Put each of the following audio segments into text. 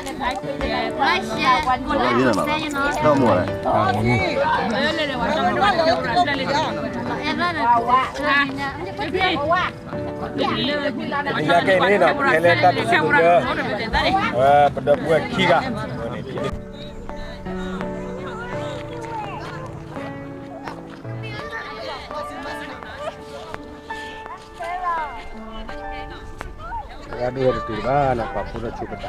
တၢ်မူလဲၣ်. အံၤနာ်က့န့ၣ်ဒီး ပကဟဲလၢတၢ်ဒုးဆူၣ်ဒုးကၢ ပဒီပုၢ်ဝဲၢ်ခံဂၤ တဂၤဒိၣ်ဝဲတတုၤဘၣ်နီၤ ပှၤဖိထီၣ်ဆူပတၢ် ဘ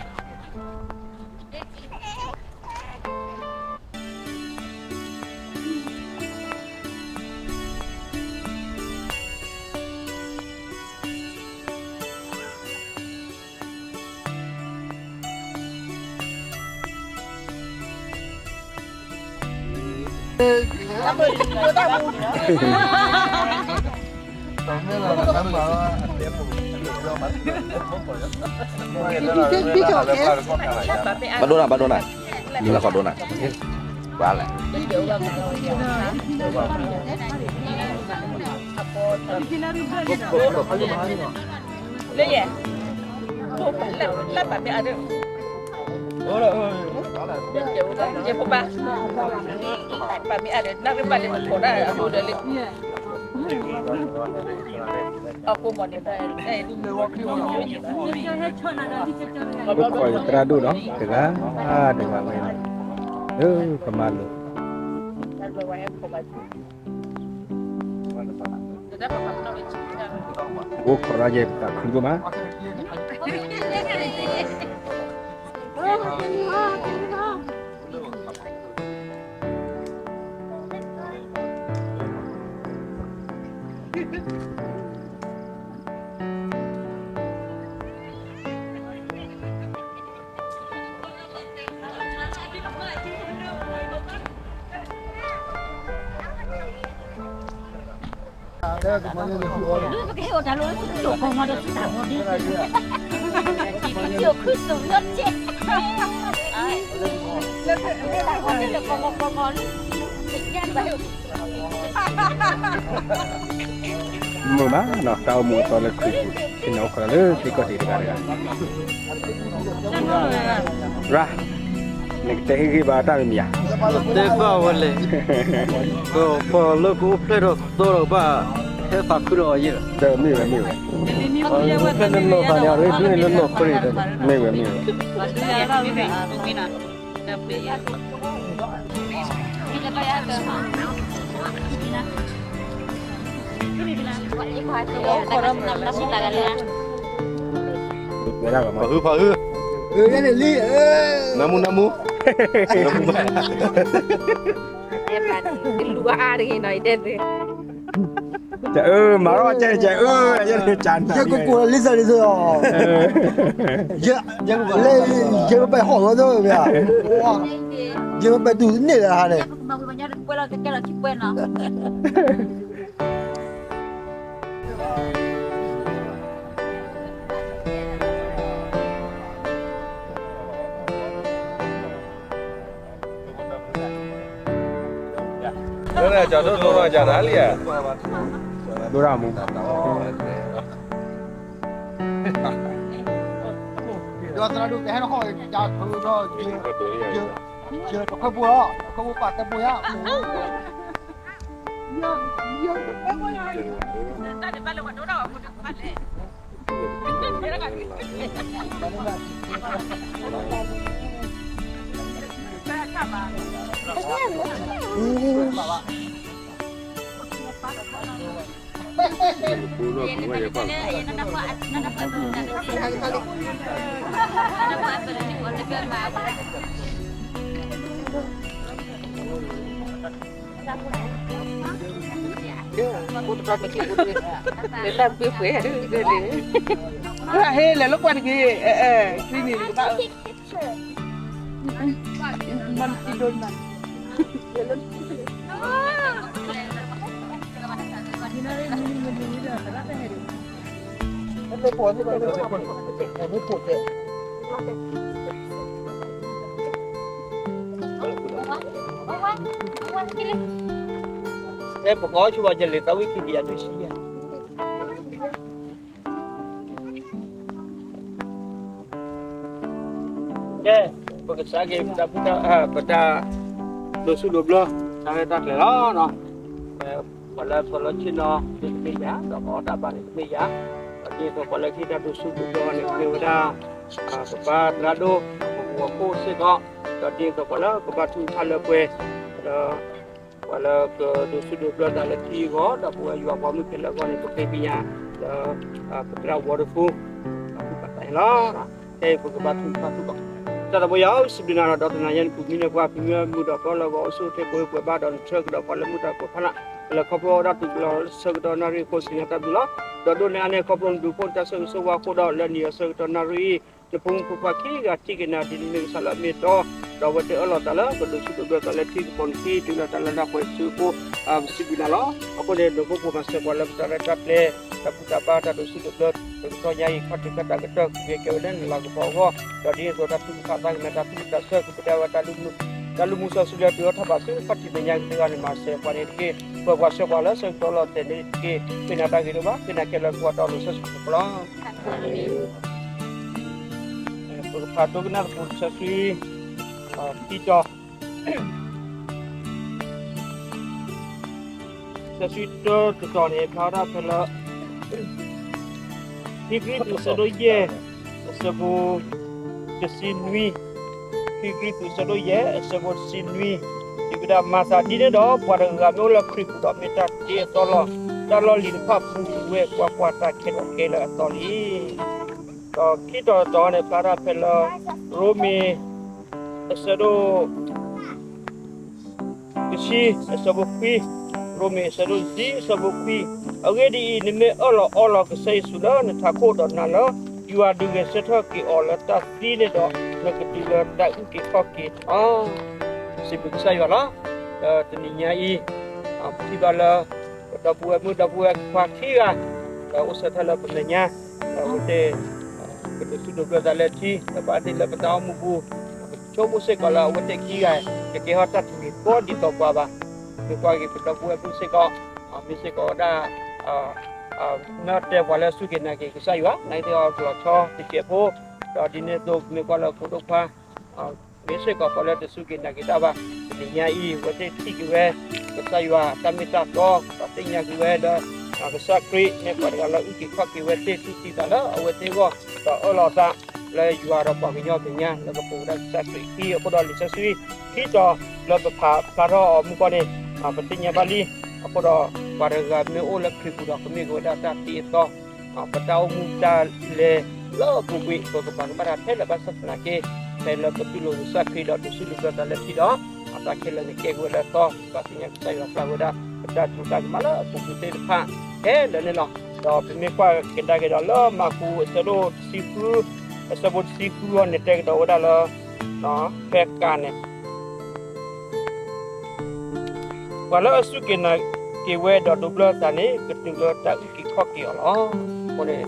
ၣ်ဒိနၤ ဘၣ်ဒိနၤ လၢခီဒိနၤ ဘၣ်လဲၣ် လၢယဲ လၢပာ်မ့ၢ်အါဒၢး ယဲဖိပၢ် ပာ်မ့ၢ်အါဒၢး နၢ်ရ့ပာ်လၢပထိးဒၣ်အဒိဒီးလၢ အကိမီၤန့ၣ် အိၣ်ခိးယသရၣ်ဒိၣ်ဒီး တဂၤတဂၤဝဲန့ၣ် လၢကမၤလိာ် အိၣ်ခိးရၣ်ယဲၢ်ပတၢ်ခုဒိၣ်မး မုာ်မးနီၤ တၢ်အိၣ်မူအသီလၢခရံာ်ပူၤ သ့ၣ်နီၣ်အိၣ်ခိးလၢသ့ၣ်ကီၢ်သ့ၣ်တဂၤတဂၤ ရၣ် နကတဲဟ့ၣ်ဂံၢ်ဘါတၢ်မံၤမံၤဧါ တဲဘၣ်ဝဲလဲၣ် ပှၤလၢကအိၣ်ဖျဲၣ်ထီၣ်သီဒီးဘၣ် ဟဲသးခုဒီးအီၤယဲၢ်လီၤ မ့ၢ်ဝဲမ့ၢ်ဝဲ ဖဲနနီၢ်သးန့ၣ် အရ့ဒိၣ်န့ၣ်လၢနီၢ်ခိန့ၣ် မ့ၢ်ဝဲမ့ၢ်ဝဲ ဖးဟု ဖးဟု နၢမူ နၢမူ နၢမူ တၢ်အၢ မၤထီၣ်ကဲန့ၣ် ကဲအၢ ယဲန့ၣ် ကၠၢ်နၢ် ယဲကကိးလၢလံာ်သးလံာ်သးအီၤ ယဲကပာ်ဟီၣ်ဝဲသ့ၣ် ယဲကပာ်တူၢ်န့ၣ်လၢဟါန့ၣ် ဒိၣ်ဒၣ်မူ ဒီးသရၣ်ဒိၣ်ကဟဲနခီၣ် ယၤထၢဒီး ယတခွဲဘိလီၤ ခွဲဘိပာ်တဘိယါ ဟ့လဲၤလၢကွၢ်တက့ၢ် အဲ အဲ ကံန့ၣ်တဘၣ် မၤတံဒိၣ်မး အဲ ပကအီၣ်ဆူၣ်ဘၣ်ယလဲၤသးဝံၣ်ခံကယၤဒုးဆံယၤ ကဲ ပကစးက့ၤပတၢ် ပတၢ်ဒိးဆူၣ်ဒိးဘျၢ တၢ်ရဲၣ်တၢ်ကျဲၤလီၤ. ပှၤလၢပလီၢ်ဆ့ၣ်နီၤန့ၣ်တမ့ၢ်ယၤ, ဒီးပအီၣ်တၢ်ဘါန့ၣ်တမ့ၢ်ယၤ, ဒီးဒ်သိးပှၤလၢဟ့ၣ်တၢ်ဒိးဆူၣ်ဒိးဘျၢန့ၣ် မ့ၢ်ဝဲဒၣ် ပပၢ်သရၣ်ဒိၣ် ပပှၤဖှီၣ်စ့ၢ်ကီး, ဒီးဒ်သိးပှၤလၢကဘါထုကဖၣ်လၢပှဲၤ ဒီး ပှၤလၢကဒိးဆူၣ်ဒိးဘျၢသးလၢထံအဂီၢ် ဒီးပဝဲယွၤပှၤမုၣ်ခဲလၢာ်အဂီၢ်န့ၣ် ပဃ့ကညးလၢ ပသရၣ်ဝီတဖု အဃုပသးန့ၣ်လီၤ. ခဲအံၤပကဘါထုကဖၣ်သကိး တၢ်သးဘိယွၤဧၢ, စံးဘျုးနၤဒီး ဒီတနၤညါနပူၤမံန့ၢ်ပှၤ ပမ့ၢ်မုာ်ဒီးကီလၢဂီၤအိၣ်ဆူၣ်အိၣ်ချ့ ပဝဲပှဲၤဘၣ်ဒီးနဆၢကတီၢ် ပှၤလၢမုာ်တၢ်ကိးဖးနး လၢခီဖျိဝဲဒၣ်တုၤလီၤဆၢကတီၢ်နၣ်ရံၣ်အဃိ စံးညါတၢ်ဘျုးလီၤ. ဒီးဒိးန့ၢ်အါန့ၢ်ခီဖျိနဒုးဖှိၣ်နတၢ်ဆိၣ်ဂ့ၤဆိၣ်ဝါအဃိဒီး လၢနံၤအဆၢကတီၢ်နၣ်ရံၣ်အံၤ နဖိမုၣ်ဖိခွါခံဂၤထံၣ်က့ၤနၤဒ်နမ့ၢ်ကစၢ်လၢအမ့ၢ်အတီ, ဒီးအဝဲသ့ၣ်အၢၣ်လီၤသးလၢကဒိးဆူၣ်ဒိးဘျၢသးလၢထံကပီၤနခံ တုၤလၢတၢ်လၢတၢ်ပှဲၤဆူအဃိ ပစံးဘျုးနၤလီၤ. အဃိန့ၣ် ဒိးဖှိၣ်ဖိမၤစၢၤပှၤလၢပတၢ်ရဲၣ်တၢ်ကျဲၤ တၢ်ကူတၢ်ဘါတၢ်ဒိးဆူၣ်ဒိးဘျၢ တကတီၢ်ညါအံၤ ခီၣ်ထံးခီၣ်တၢ်ကတၢၢ် ကဂဲၤကဲဝဲလၢနလၤကပီၤအဂီၢ်, ဒီးဒ်သိးတၢ်ထုကဖၣ်သးကမဲာ်တၢ်သူၣ်ဆူၣ်သးဆၢ ကပတဲဝဲတၢ် တၢ်လုၢ်မူစီဆှံလၢတုၤအိၣ်ထီၣ်ဘၣ်ဆူခီၣ်ထံးမဲာ်ညါကသ့အဂီၢ်န့ၣ် မၤစၢၤပှၤန့ၣ်တက့ၢ်. ပှဲၤပှၤဆှၢပှၤလၢဆၢကတီၢ်လီၤတဲာ်န့ၣ်တက့ၢ်. ဃ့နၤတၢ်ဂ့ၤဒိၣ်ဘၣ်, ဃ့နၤခဲလၢာ်ကဝီၤတီလိၤဆၢဆူၣ်လီၤ. ပကဖးဒိကနၣ်သကိးလံာ်စီဆှံ ခံတီၤ စီဆှံတၢတတီၤန့ၣ် ဖျါဝဲဒၣ်ဖဲလၢ ခံကရံၣ်သူး အဆၢဒိၣ်ယဲၢ် အဆၢဖိ တဆံနွံ, ခံကရံၣ်သူး အဆၢဒိၣ်ယဲၢ် အဆၢဖိတဆံနွံ, စံးဝဲဒၣ် မၤသးဒ်န့ၣ်ဒီး ပှၤတဂၤဂၤမ့ၢ်အိၣ်လၢခရံာ်ပူၤဒီး မ့ၢ်တၢ်တ့အသီလီၤ. တၢ်လီၢ်လံၤတဖၣ်ပူၤကွံာ်ဝဲ, ကွၢ်ကွၢ်, တၢ်ခဲလၢာ်ကဲလၢအသီလံ. ဒီးခံတီၤတတီၤန့ၣ် ဖျါဒၣ်ဖဲလၢ ရိမ့ၤ အဆၢဒိၣ် တဆံ အဆၢဖိခွံ, ရိမ့ၤ အဆၢဒိၣ်တဆံ အဆၢဖိခွံ, အဂ့ၢ်ဒ်အံၤ, နမ့ၢ်အၢၣ်လီၤအီလီၤကစၢ်ယ့ၣ်ၡူးလၢနထးခိၣ်ဒီးနာ်လၢ ယွၤဒုးဂဲၤဆၢထၢၣ်က့ၤအီၤလၢတၢ်သံန့ၣ်ဒီး, နကတုၤလၢတၢ်အုၣ်က့ၤခီၣ်က့ၤလီၤ. စံးဘျုးကစၢ်ယွၤလီၤ. ဒီးတနံၤညါအံၤ ပထံၣ်ဘၣ်လၢ ပဒီပုၢ်ဝဲၢ်မုၣ်ဒီပုၢ်ဝဲၢ်ခွါခံဂၤ ဒီးအိၣ်ဆၢထၢၣ်လၢပမဲာ်ညါ, ဒီးအဝဲသ့ၣ် ကဒိးဆူၣ်ဒိးဘျၢသးလၢထံ ဒီးဘၣ်သ့ၣ်လၢပတၢ်အိၣ်မူပူၤ, ပဆိကမိၣ်စ့ၢ်ကီးလၢအဝဲသ့ၣ်ခံဂၤ ကကဲထီၣ်တၢ်တမံၤဃီဒ်သိးပှၤဘၣ်. မ့ၢ်ကွၢ်က့ၤပဒီပုၢ်ဝဲၢ်မုၣ်စ့ၢ်ကီး မ့ၢ်စ့ၢ်ကီးဝဲဒၣ် မ့ၢ်တဲပှၤလၢစူၢ်က့ၤနာ်က့ၤကစၢ်ယွၤ နာ်က့ၤသ့ၣ်အီၤကလီၤဆီတစဲးဖိ, ဒီးဒ်န့ၣ်အသိးမ့ၢ်ကွၢ်လၢဖိဒိၣ်ခွါ မ့ၢ်စ့ၢ်ကီးပှၤလၢတစူၢ်က့ၤနာ်က့ၤတၢ်ဘၣ်, တနံၤညါအံၤ အဝဲသ့ၣ်ထံၣ်က့ၤဝဲ ကစၢ်ယွၤတၢ်မ့ၢ်တၢ်တီ, ဒီးသ့ၣ်ညါက့ၤဝဲလၢ ကစၢ်ခရံာ်မ့ၢ်ပှၤတဂၤလၢအုၣ်က့ၤခီၣ်က့ၤဝဲသ့ၣ် တူၢ်သံသးလၢအဝဲသ့ၣ်အဂီၢ်, ဒီးအၢၣ်လီၤသးလၢယွၤဒီးပှၤကညီမဲာ်ညါ လၢကပိာ်ဝဲဒၣ်ကစၢ်ခရံာ်အခံ, အဃိဒီးလံာ်စီဆှံခံတီၤလၢပဖးဖျါထီၣ်အီၤမုၢ်ကီၢ်န့ၣ် ပသ့ၣ်ညါဘၣ်လံ. အဃိဒီး ပှၤတဂၤမ့ၢ်အိၣ်လၢခရံာ်ပူၤဒီး ကမ့ၢ်က့ၤဝဲဒၣ်တၢ်တ့အသီ, ပတၢ်အိၣ်မူတၢ်လဲၤလၢအပူၤကွံာ် ပကဘၣ်ကမၣ်တၢ်ထဲလၢာ်ဘၣ်ဆၣ်သနာ်က့ ဖဲလၢပတူၢ်လိာ်ကစၢ်ခရံာ်ဒီး ဒိးဆူၣ်ဒိးဘျၢသးလၢထံဒီး အတၢ်ခဲလၢာ်န့ၣ်ကဲက့ၤဝဲလၢအသီ, ပဘၣ်သ့ၣ်ညါကစၢ်ယွၤပျၢ်ဝဲဒၣ် ပတၢ်စူၢ်တၢ်ကမၣ်လၢအပူၤကွံာ်သ့ၣ်တဖၣ် ခဲလၢာ်န့ၣ်လီၤ. ဒီးပမ့ၢ်ကွၢ်ကဒါက့ၤဒီးလၢမၢ်ကူးအဆၢဒိၣ်တဆံဃု, အဆၢဖိတဆံဃုအံၤန့ၣ် တဲကဒီးဝဲဒၣ်လၢ ဖဲကးန့ၣ် ပှၤလၢအစူၢ်က့ၤနာ်က့ၤဝဲဒီးဒိးဘျၢသးန့ၣ် ကတုၤလၢတၢ်အုၣ်က့ၤခီၣ်က့ၤအီၤလီၤ. အဃိန့ၣ်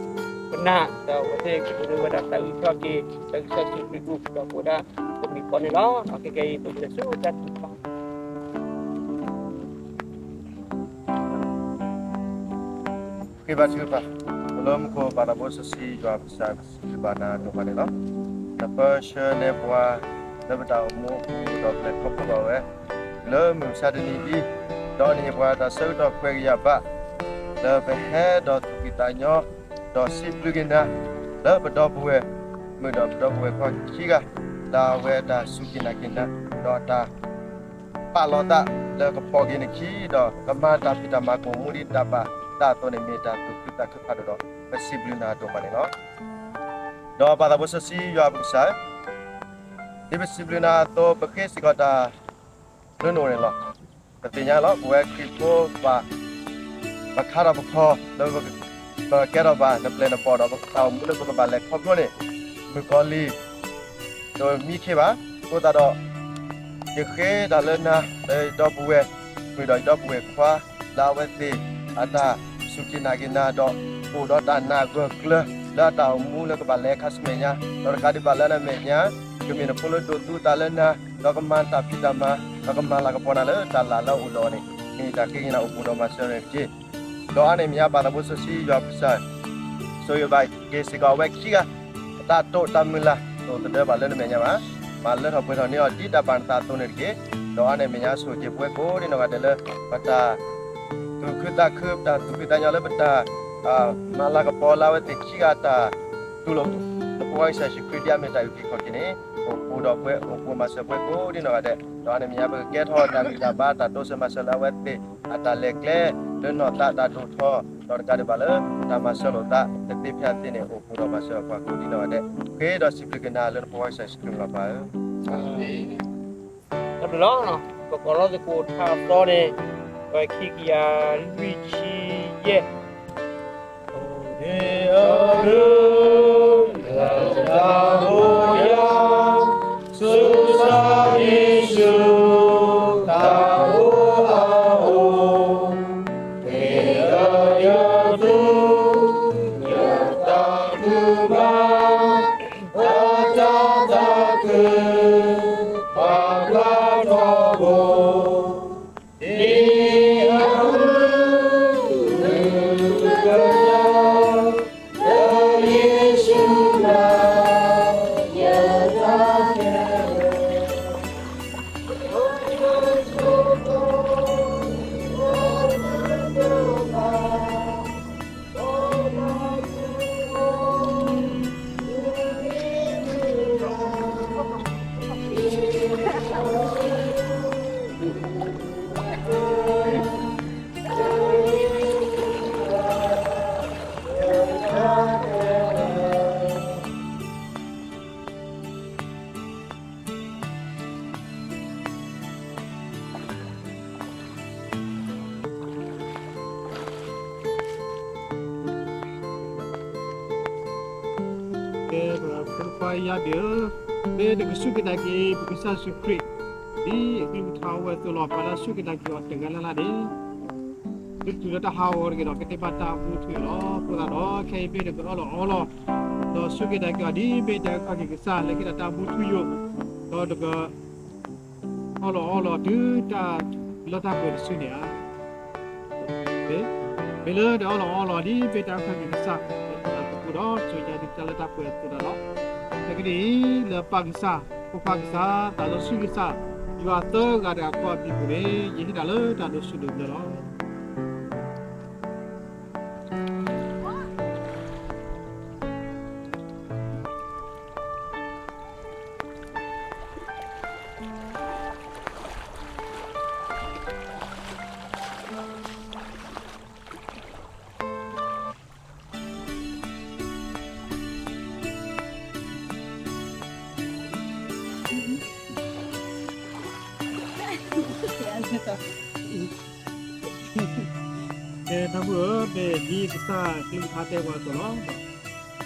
ပနာ်ဒီးအဝဲသ့ၣ်ကဒိးန့ၢ်ဝဲဒၣ်တၢ်အုၣ်က့ၤခီၣ်က့ၤ လၢကစၢ်ယ့ၣ်ၡူးခရံာ်အပူၤဒီးကအိၣ်ဒၣ်တမံၤဃီန့ၣ်လီၤ. ခဲကနံၣ်အံၤ ပကလဲၤဆူတၢ်ထုကဖၣ် ဃ့ဘါထုကဖၣ်, အိၣ်လၢမူခိၣ်ပၢ်သးဘိစီဆှံယွၤပကစၢ် ပစံးဘျုးဘၣ်နၤဒိၣ်မးန့ၣ်လီၤ. နပၢဆှၢနဲပှၤ လၢပတၢ်အိၣ်မူအပူၤဒီးပလဲၤခီဖျိဘၣ်ဝဲ လၢမုၢ်မဆါတနံၤအံၤ, ဒီးနဟ့ၣ်ပှၤတၢ်ဆၢကတီၢ်ခွဲးကယာ်ဘၣ် လၢပဟဲဒီးသူၣ်ဖှံသးညီ ဒီးစံးဘျုးက့ၤနၤ လၢပဒီပုၢ်ဝဲၢ်မုၣ်ဒီးပဒီပုၢ်ဝဲၢ်ခွါခံဂၤ လၢအဝဲအတၢ်စူၢ်က့ၤနာ်က့ၤနၤ ဒီးအတၢ် ပာ်လီၤသးလၢကဖီၣ်က့ၤနခံဒီး ကမၤတၢ်ဖံးတၢ်မၤကအိၣ်မူဒ်တၢ်ဘၣ်တၢ်အသိးန့ၣ် မ့ၢ်တၢ်သူၣ်ခုသးခုဖးဒိၣ်ဒီး ပစံးဘျုးနၤဒိၣ်မးန့ၣ်လီၤ. ဒီးပၢ်သးဘိစီဆှံယွၤပကစၢ်, ဒ်ပစံးဘျုးနၤအသိး ပဃ့စ့ၢ်ကီးတၢ် လၢနအိၣ်န့ၣ်လီၤ. ပသ့ၣ်ညါလီၤ ပဝဲခရံာ်ဖိပၢ် ပခါထီၣ်ပခီၣ် လၢပကဲထီၣ်ဘၣ်နပျဲၢ်နဘီၣ်ဒီး ပတၢ်အိၣ်မူလၢပကဘၣ်လဲၤခီဖျိန့ၣ် မုၣ်ကီၤလံၢ် တမံခ့ဘၣ်. အဃိသတးဒီး ယဃ့တၢ်လၢနၤ လၢယဒီပုၢ်ဝဲၢ်မုၣ်ဒီးယဒီပုၢ်ဝဲၢ်ခွါ လၢအဝဲသ့ၣ်အတၢ်စူၢ်က့ၤနာ်က့ၤနၤဒီး အိၣ်ဒီးတၢ်နာ်ဂၢၢ်ကျၢၤ လၢအတၢ်အိၣ်မူလၢကဘၣ်လဲၤခါဆူမဲာ်ညါ, ဒီးတကးဒံးဘၣ်လၢအမဲာ်ညါ ကမ့ၢ်နဖိလၢဒိးသူအသးလၢနၤ ဒီးကမၤတၢ်ဖံးတၢ်မၤ ဒီးကမၤလၤကပီၤနၤလၢတၢ်လၢ်လၢအအိၣ်ဒီးအီၤန့ၣ် မ့ၢ်တၢ်ဃ့ကညးအိၣ်ဘူးဒီးမၤစၢၤနၤတက့ၢ်. ဒီးအါန့ၢ်မ့ၢ်ညါ ပၢ်သးဘိစီဆှံယွၤပကစၢ် ဆိၣ်ဂ့ၤဘၣ်က့ၤစ့ၢ်ကီးအဝဲခံဂၤ အတၢ်တိာ်တၢ်မုၢ်လၢ် တအိၣ်သဒၢဘၣ်လၢနမဲာ်ညါဘၣ်. မၤလၢထီၣ်ပှဲၤထီၣ်န့ၢ်အီၤဒ်တၢ်ပာ်နသးအသိးန့ၣ်တက့ၢ်. ဒီးအါန့ၢ်အမဲာ်ညါဆိၣ်ဂ့ၤပဝဲကိးဒံနီၢ်ဂၤဒဲးလၢ ပတၢ်သူၣ်ခုသးခု ပတၢ်သူၣ်ဖှံသးညီလၢပတၢ် မၤလၤကပီၤလၢအဝဲသ့ၣ်ခံဂၤတၢ်တူၢ်လိာ် နဖိခွါကစၢ်ယ့ၣ်ၡူးခရံာ်ဒ်အမ့ၢ်တၢ်အုၣ်က့ၤခီၣ်က့ၤန့ၣ် အိၣ်ဃုာ်ဒီးပဝဲ အိၣ်ဃုာ်မၤစၢၤပဝဲကိးဒံနီၢ်ဂၤဒဲး ဒီးအါန့ၢ်အမဲာ်ညါ ပကကဲထီၣ်တၢ်ဂံၢ်တၢ်ဘါ တၢ်တိစၢၤမၤစၢၤလၢအဝဲသ့ၣ်အတၢ်လဲၤကျဲ လၢနီၢ်သးတၢ်ဒိၣ်ထီၣ် ဒီးတကးဒံးဘၣ်လၢ တၢ်မၤစၢၤလိာ်သး တသ့ဖဲအသ့န့ၣ် အိၣ်ဃုာ်ဒီးမၤစၢၤပှၤကိးဒံနီၢ်ဂၤဒဲး ဃ့ဒီးစံးဘျုးက့ၤနၤလၢနဖိခွါကစၢ်ယ့ၣ်ၡူးခရံာ်အမံၤလီၤပၢ်ဧၢ. တၢ်ဘျုးလီၤ. ပကိးလီၤသကိးထါသီန့ၣ် ပခံကယၤလွံၢ်ဆံယဲၢ် အဂ့ၢ်ဒ်အံၤ, တၢ်ဘိယၢ် ဆူကစၢ်ယ့ၣ်ၡူး တၢ်အိၣ်အအိၣ် မ့ၢ်လၢယသူ ယသးခုဘၣ် ပတၢ်သးခု ပှၤဖျါထီဘိ ဒ်အမုၢ်ကလၢ လၢယ့ၣ်ၡူးလၢ ယတၢ်ခဲလၢာ် ကဲ ပဖိခွါယါဘ့ၣ်ဧၢ, မ့ၢ်နကစူၢ်က့ၤနာ်က့ၤ ပကစၢ်ယ့ၣ်ၡူးခရံာ် ဒ်အကလုၢ်ကထါအိၣ်ဝဲအသိးလီၤ. ပှၤလၢအစူၢ်က့ၤနာ်က့ၤအီၤတဂၤလၢ်လၢ်န့ၣ် ကတုၤလၢတၢ်ဟးဂီၤတဂ့ၤဒီး ကသ့ဘၣ်တၢ်မူထူယိာ်လီၤ. အဃိသတးဒီး ခဲအံၤမ့ၢ်နကအၢၣ်လီၤအီလီၤ ဒီးစူၢ်က့ၤနာ်က့ၤအီၤ ဒ်မ့ၢ်တၢ်အုၣ်ခီၣ်က့ၤကစၢ် လၢခံတၢ်မူထူယိာ် ဒီးနက အၢၣ်လီၤအီလီၤတုၤတၢ်လၢတၢ်ပှဲၤတစုန့ၣ်ဧါ. မ့ၢ်လၢနအၢၣ်လီၤအီလီၤဒ်မ့ၢ်တၢ်အုၣ်ခီၣ်က့ၤကစၢ် လၢတၢ်သးခုဒီး ဆိၣ်ယါဒုးတၢ်လၢတၢ်ပှဲၤအသိးတၢ်လီၤ. ခဲကနံၣ်အံၤ လၢပၢ်ကစၢ် ဖိခွါကစၢ် သးစီဆှံကစၢ် ယွၤသၢဂၤတဂၤဃီအမံၤအပူၤန့ၣ် ယဟ့ၣ်နၤလၢတၢ်ဒိးဆူၣ်ဒိးဘျၢလီၤ. ကဲ ဒီပုၢ်ဝဲၢ်ဧၢ, မ့ၢ်ဒ်ကစၢ်ကလုၢ်ကထါတဲပှၤအသိးလီၤ. ပှၤ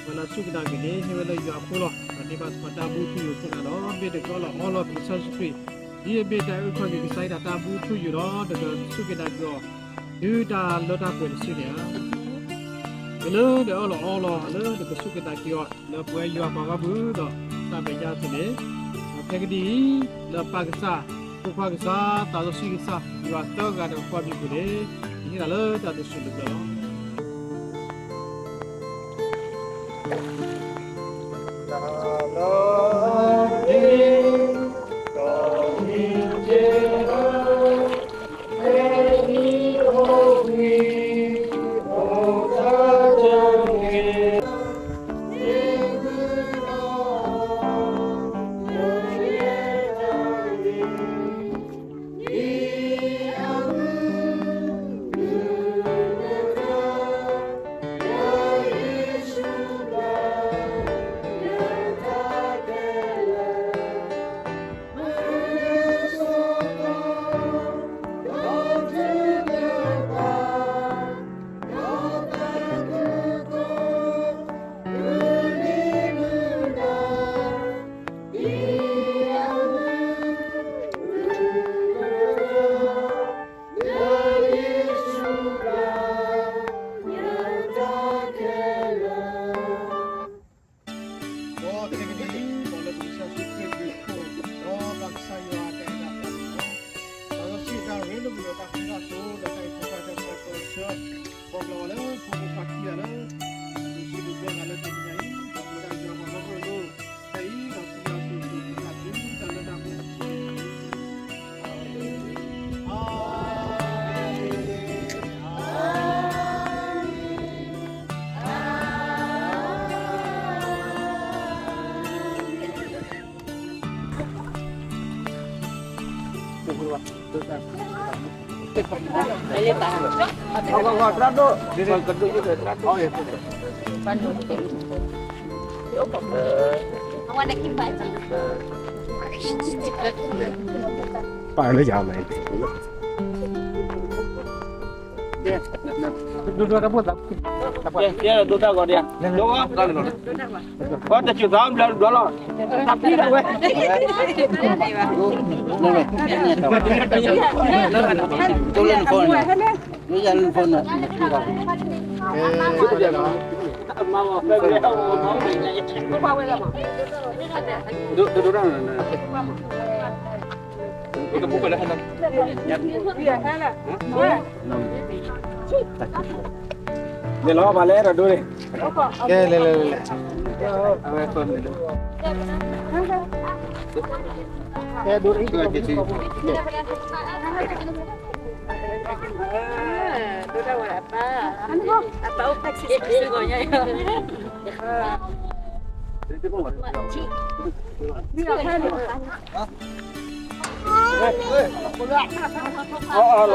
လၢအစူၢ်က့ၤနာ်က့ၤန့ၣ် ဟ့ၣ်ဝဲလၢယွၤအဃိလီၤ. ဒီးန့ၢ်ဘၣ်စ့ၢ်ကီးတၢ်မူထူယိာ်အဃိသတးဒီး မ့ၢ်နကအၢၣ်လီၤအီလီၤပကစၢ်ယ့ၣ်ၡူးခရံာ် ဒ်အမ့ၢ်တၢ်အုၣ်ခီၣ်က့ၤကစၢ် ဟ့ၣ်တၢ်တၢ်မူထူယိာ်ဒီး နကစူၢ်က့ၤနာ်က့ၤအီၤ တုၤတၢ်လၢတၢ်ပှဲၤတစုန့ၣ်ဧါ. မ့ၢ်လၢနအၢၣ်လီၤအီလီၤ လၢနကစူၢ်က့ၤနာ်က့ၤအီၤ လၢပဝဲယွၤပှၤဂီၢ်မုၢ်ဒီး တၢ်မဲာ်ညါအသိးန့ၣ် ခဲကနံၣ်အံၤ လၢပၢ်ကစၢ်, ဖိခွါကစၢ်, သးစီဆှံကစၢ် ယွၤသၢဂၤတဂၤဃီအမံၤအပူၤန့ၣ် ယဟ့ၣ်နၤလၢတၢ်ဒိးဆူၣ်ဒိးဘျၢလီၤ. တၢ်လၢ ပာ်လၢယၤမး ဒိတၢ်ဂီၤဒံး, ဒိတၢ်ဂီၤ, တၢ်စူၤသးဘျီဘျီလီၤ, တၢ်ဖံးဒၣ်ဝဲ, ဒိလၢနဖိန့ၣ်, ဒိယၤလၢနဖိန့ၣ်, ဒိဒိဒိ လဲၤလီၤဘၣ်လဲၤဒီးဒိန့ၣ်, ကဲလဲၤလဲၤလဲၤလဲၤ, အဝဲဖဲန့ၣ်, ကဲဒိ, ဒိတၢ်ဝဲအပၢ်, အပၢ်အိၣ်ဖျဲၣ်ဆံးဆံးဂီၤညါ, လီၤမ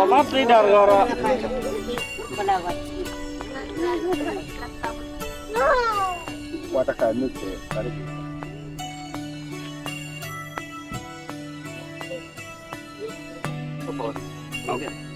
ၢ်သံဒၣ်တဂၤဒီး, ပှၤတခါန့ၣ်ကဲ, ဘၣ်ဒီး, တၢ်, တၢ်, တၢ်, တၢ်,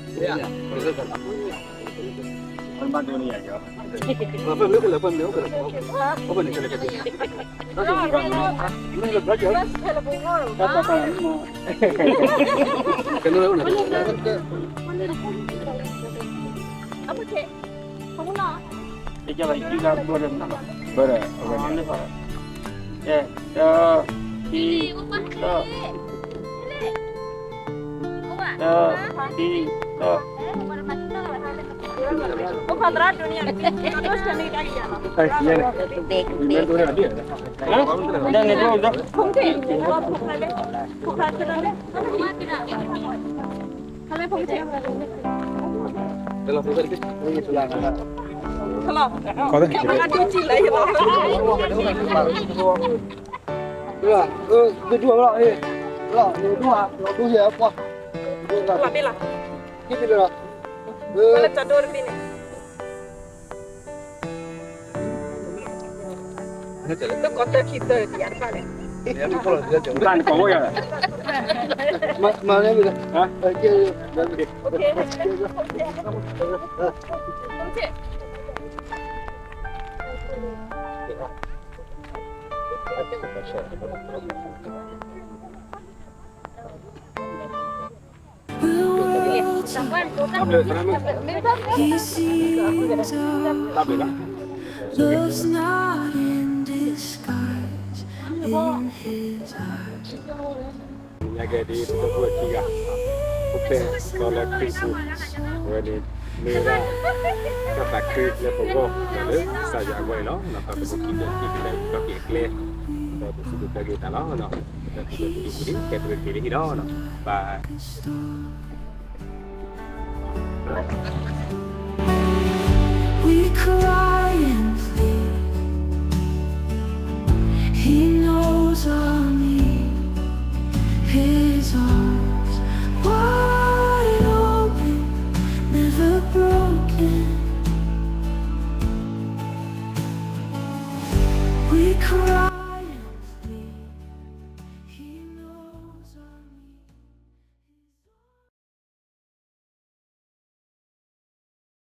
He sees all, love's not in disguise in his eyes. ညါက့ၤဒ်ပဒီပုၢ်ဝဲၢ်ခံဂၤ, အိၣ်ဖျဲၣ်လီၤလၢခရံာ်ပူၤ, အဝဲန့ၣ်, မ့ၢ်ဝဲဒၣ်, တၢ်သးခုလၢပဂီၢ်, လၢကစၢ်ယွၤအဂီၢ်န့ၣ်လီၤ. ပကစံးဘျုးက့ၤလၢကီၢ်က့ၤအကျဲ, ဒီးပစံးဘျုးက့ၤတၢ်လီၤ, ဒီးပစံးဘျုးက့ၤလၢဟံၣ်ဒီး, ဘၣ် We cry and plead. He knows our need. His arms wide open, never broken. We cry.